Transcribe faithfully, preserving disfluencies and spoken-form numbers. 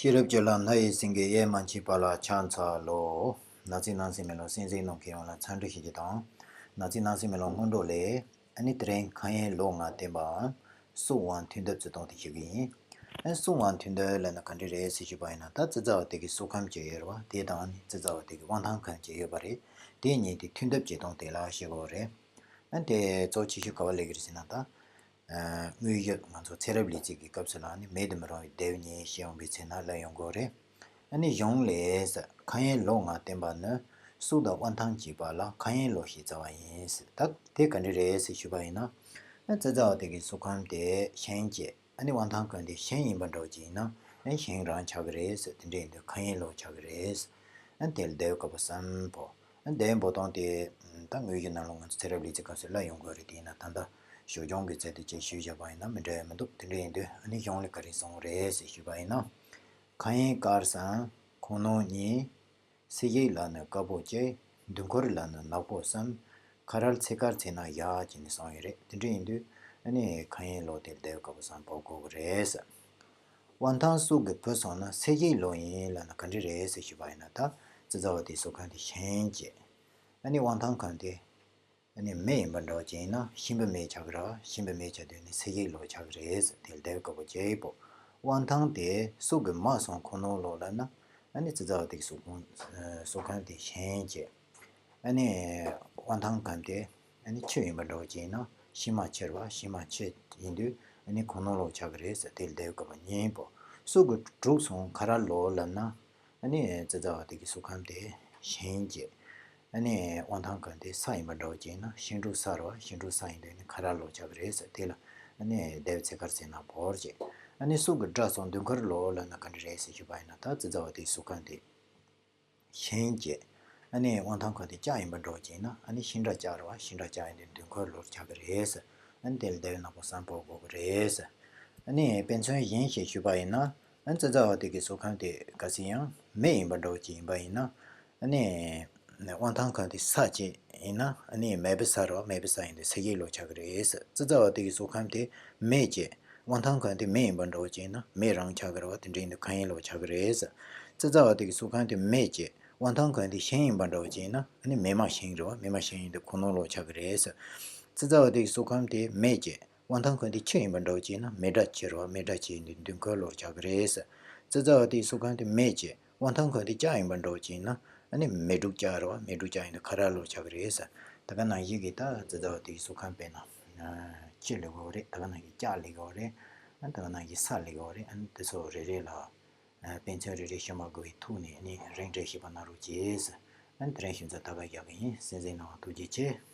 ཤེས་རབ་ཀྱི་ལམ་སྣ་ཡི་སེང་གེ་གཡས་མ་མཆིས་པ་ལ་ཕྱག་འཚལ་ལོ། ན་ཚིག་ནང་གསེས་མེ་ལོང་གསན་གཟིགས་གནང་མཁན་ཡོངས་ལ་འཚམས་འདྲི་ཞུ་རྒྱུ་དང་། ན་ཚིག་ནང་གསེས་མེ་ལོང་སྔོན་འགྲོ་ལས། ཨ་ནི་དེ་རིང་ཁ་ཡན་ལོ་ལྔ་བསྟན་པའམ་སུག་དབང་མཐུན་ཐབས་ཚུལ་སྟོན་དེ་ཞུ་གི་ཡིན། ཨ་ནི་སུག་དབང་མཐུན་ཐབས་ལབ་ན་ག་འདྲ་རེད་ཟེར་ཞུས་པ་ཡིན་ན། ད་ཙི་ཙི་བ་དེ་གི་སུག་ཁམས་ཅིག་ཡོད་རེད་བ། དེ་དང་ཨ་ནི་ཙི་ཙི་བ་དེ་གི་དབང་ཐང་ཁམས་ཅིག་ཡོད་པ་རེད། དེ་གཉིས་དེ་མཐུན་ཐབས་ཚུལ་སྟོན་དེ་ལ་བཤད་དགོས་རེད། ཨ་ནི་དེ་གཙོ་ཆེ་ཤོས་ག་བ་སླེབས་ཀྱི་རེད་ཟེར་ན། ད་དངོས་གཞི་ང་ཚོ་ཚེ་རབས་ལས་ཚིག་གི་སྐབས་སུ་ལ་ནི་མེད་དུ་མི་རུང་བའི་སྡེ་པ་གཉིས་བཤད་ཡོང་བའི་ཚེ་ན་ལབ་ཡོང་གི་རེད། ཨ་ནི་གཞུང་ལས། ཁ་ཡན་ལོ་ལྔ་བསྟན་པ་ནི། སུག་དང་དབང་ཐང་གཅིག་པ་ལ་ཁ་ཡན་ལོ་ཞེས་བྱ་བ་ཡིན། ད་དེ་ག་འདྲ་རེད་ཟེར་ཞུས་པ་ཡིན་ན། ཨ་ཙི་ཙི་བ་དེ་གི་སུག་ཁམས་དེ་ཤིང་བཅས། ཨ་ནི་དབང་ཐང་ཁམས་དེ་ཤིང་ཡིན་པ་འདྲ་བོ་ཅིག་ཡིན་ན། ཨ་ཤིང་རང་ཆགས་ཀྱི་རེད། དེ་འདྲ་ཡིན་དུས་ཁ་ཡན་ལོ་ཆགས་ཀྱི་རེད། ཨ་དེ་ལ་སྡེ་པ་བཀབ་པ་གསུམ་པོ། ཨ་སྡེ་པའི་འབོད་སྟངས་དེ་ད་དངོས་གཞི་ནང་ལ་ང་ཚོ་ཚེ་རབས་ལས་ཚིག་སྐབས་སུ་ལབ་ཡོང་གི་རེད། དེ་ཡིན་ན་ད་ལྟ་ཞོགས་ཇོང་གི་ཚད་དུ་ཅིག་ཞུས་བཞག་པ་ཡིན་ན་མི་འདྲ་ཡ་མི་འདུག་དེ་འདྲ་ཡིན་དུས་ཨ་ནི་གཞུང་ལས་ག་རེ་གསུངས་རེད་ཟེར་ཞུས་པ་ཡིན་ན། ཁ་ཡན་དཀར་སང་ཁོང་ནོར་གཉིས། སེར་གཞས་ལ་ནི་དཀར་པོ་གཅིག་དུས་འཁོར་ལ་ནི་ནག་པོ་གསུམ། ཁ་རལ་ཚེས་དཀར་ཚེས་ནག་བཞག་ཅེས་ནི་གསུངས་ཡོད་རེད། དེ་འདྲ་ཡིན་དུས་ཨ་ནི་ཁ་ཡན་ལོ་དེ་ལ་སྡེ་པ་བཀབ་པ་གསུམ་འབོད་དགོས་ཀྱི་རེད། དབང་ཐང་སུག་གི་བུད་སོང་ན་སེར་གཞས་ལོ་ཡིན་ལབ་ན་ག་འདྲ་རེད་ཟེར་ཞུས་པ་ཡིན་ན། ད་ཙི་ཙི་བ་དེ་སུག་ཁམས་དེ་ཤིང་བཅས། ཨ་ནི་དབང་ཐང་ཁམས་དེ་ཨ་ནི་མེ་ཡིན་པ་འདྲ་བོ་ཅིག་ཡིན་ན་ཤིང་པ་མེ་ཆགས་ཀྱི་རེད་བ། ཤིང་པ་མེ་ཆགས་དུས་ནི་སེར་གཞས་ལོ་ཆགས་ཀྱི་རེད། དེ་ལ་སྡེ་པ་བཀབ་པ་གཅིག་པོ། དབང་ཐང་དེ་སུག་གི་མ་སོང་ཁོང་ནོར་ལོ་ལབ་ན། ཨ་ནི་ཙི་ཙི་བ་དེ་གི་སུག་ཁམས་སུག་ཁམས་དེ་ཤིང་བཅས། ཨ་ནི་དབང་ཐང་ཁམས་དེ་ཨ་ནི་ཆུ་ཡིན་པ་འདྲ་བོ་ཅིག་ཡིན་ན་ཤིང་མ་ཆུ་རེད་བ། ཤིང་མ་ཆུ་ཡིན་དུས་ཨ་ནི་ཁོང་ནོར་ལོ་ཆགས་ཀྱི་རེད། དེ་ལ་སྡེ་པ་བཀབ་པ་གཉིས་པོ། སུག་གི་དྲུག་སོང་ཁ་རལ་ལོ་ལབ་ན། ཨ་ནི་ཙི་ཙི་བ་དེ་གི་སུག་ཁམས་དེ་ཤིང་བཅས། ཨ་ནི་དབང་ཐང་ཁམས་དེ་ས་ཡིན་པ་འདྲ་བོ་ཅིག་ཡིན་ན་ཤིང་འབྲུག་ས་རེད་བ། ཤིང་འབྲུག་ས་ཡིན་དུས་ནི་ཁ་རལ་ལོ་ཆགས་ཀྱི་རེད། དེ་ལ་ཨ་ནི་སྡེ་པ་ཚེས་དཀར་ཚེས་ནག་འབོད་ཅེས། ཨ་ནི་སུག་གི་དགྲ་སོང་དུས་འཁོར་ལོ་ལབ་ན་ག་འདྲ་རེད་ཟེར་ཞུས་པ་ཡིན་ན། ད་ཙི་ཙི་བ་དེ་གི་སུག་ཁམས་དེ་ཤིང་བཅས། ཨ་ནི་དབང་ཐང་ཁམས་དེ་ལྕགས་ཡིན་པ་འདྲ་བོ་ཅིག་ཡིན་ན་ཨ་ནི་ཤིང་དགྲ་ལྕགས་རེད་བ། ཤིང་དགྲ་ལྕགས་ཡིན་དུས་དུས་འཁོར་ལོ་ཆགས་ཀྱི་རེད། ཨ་ནི་དེ་ལ་སྡེ་པ་ནག་པོ་གསུམ་འབོད་དགོས་ཀྱི་རེད། ཨ་ནི་དཔེ་མཚོན་གཞན་ཞིག་ཞུས་པ་ཡིན་ན། ཨ་ཙི་ཙི་བ་དེ་གི་སུག་ཁམས་དེ་གལ་སྲིད་ཡང་མེ་ཡིན་པ་འདྲ་བོ་ཅིག་ཡིན་པ་ཡིན་ན། ཨ་ནི་དབང་ཐང་ཁམས་དེ་ས་ཅིག་ཡིན་ན་ཨ་ནི་མེ་པ་ས་རེད་བ། མེ་པ་ས་ཡིན་དུས་སེར་གཞས་ལོ་ཆགས་ཀྱི་རེད། ཙི་ཙི་བ་དེ་གི་སུག་ཁམས་དེ་མེ་བཅས། དབང་ཐང་ཁམས་དེ་མེ་ཡིན་པ་འདྲ་བོ་ཅིག་ཡིན་ན་མེ་རང་ཆགས་ཀྱི་རེད་བ། དེ་འདྲ་ཡིན་དུས་ཁ་ཡན་ལོ་ཆགས་ཀྱི་རེད། ཙི་ཙི་བ་དེ་གི་སུག་ཁམས་དེ་མེ་བཅས། དབང་ཐང་ཁམས་དེ་ཤིང་ཡིན་པ་འདྲ་བོ་ཅིག་ཡིན་ན་ཨ་ནི་མེ་མ་ཤིང་རེད་བ། མེ་མ་ཤིང་ཡིན་དུས་ཁོ་ནོར་ལོ་ཆགས་ཀྱི་རེད། ཙི་ཙི་བ་དེ་གི་སུག་ཁམས་དེ་མེ་བཅས། དབང་ཐང་ཁམས་དེ་ཆུ་ཡིན་པ་འདྲ་བོ་ཅིག་ཡིན་ན་མེ་དགྲ་ཆུ་རེད་བ། མེ་དགྲ་ཆུ་ཡིན་དུས་དུས་འཁོར་ལོ་ཆགས་ཀྱི་རེད། ཙི་ཙི་བ་དེ་གི་སུག་ཁམས་དེ་མེ་བཅས། དབང་ཐང་ཁམས་དེ་ལྕགས་ཡིན་པ་འདྲ་བོ་ཅིག་ཡིན་ན་ཨ་ནི་མེ་འབྲུག་ལྕགས་རེད་བ། མེ་འབྲུག་ལྕགས་ཡིན་དུས་ཁ་རལ་ལོ་ཆགས་ཀྱི་རེད། ད་ག་ནང་བཞིན་གྱི་ད་ཙི་ཙི་བ་དེ་གི་སུག་ཁམས་དཔེར་ན་ཆུ་ལབ་དགོས་རེད། ད་ག་ནང་བཞིན་ལྕགས་ལབ་དགོས་རེད། ད་ག་ནང་བཞིན་ས་ལབ་དགོས་རེད། ཨ་ནི་དེ་ཚོ་རེ་རེ་ལ་དཔེ་མཚོན་རེ་རེ་ཞུ་མ་དགོས་པའི་ཐོག་ནས་ཨ་ནི་རིང་བསྲེལ་ཞིབ་པ་གནང་རོགས་གྱིས། ཨ་ནི་དེ་རིང་ཞུ་མཚམས་ད་ག་རྒྱག་གི་ཡིན། གསན་གཟིགས་གནང་བ་ཐུགས་རྗེ་ཆེ།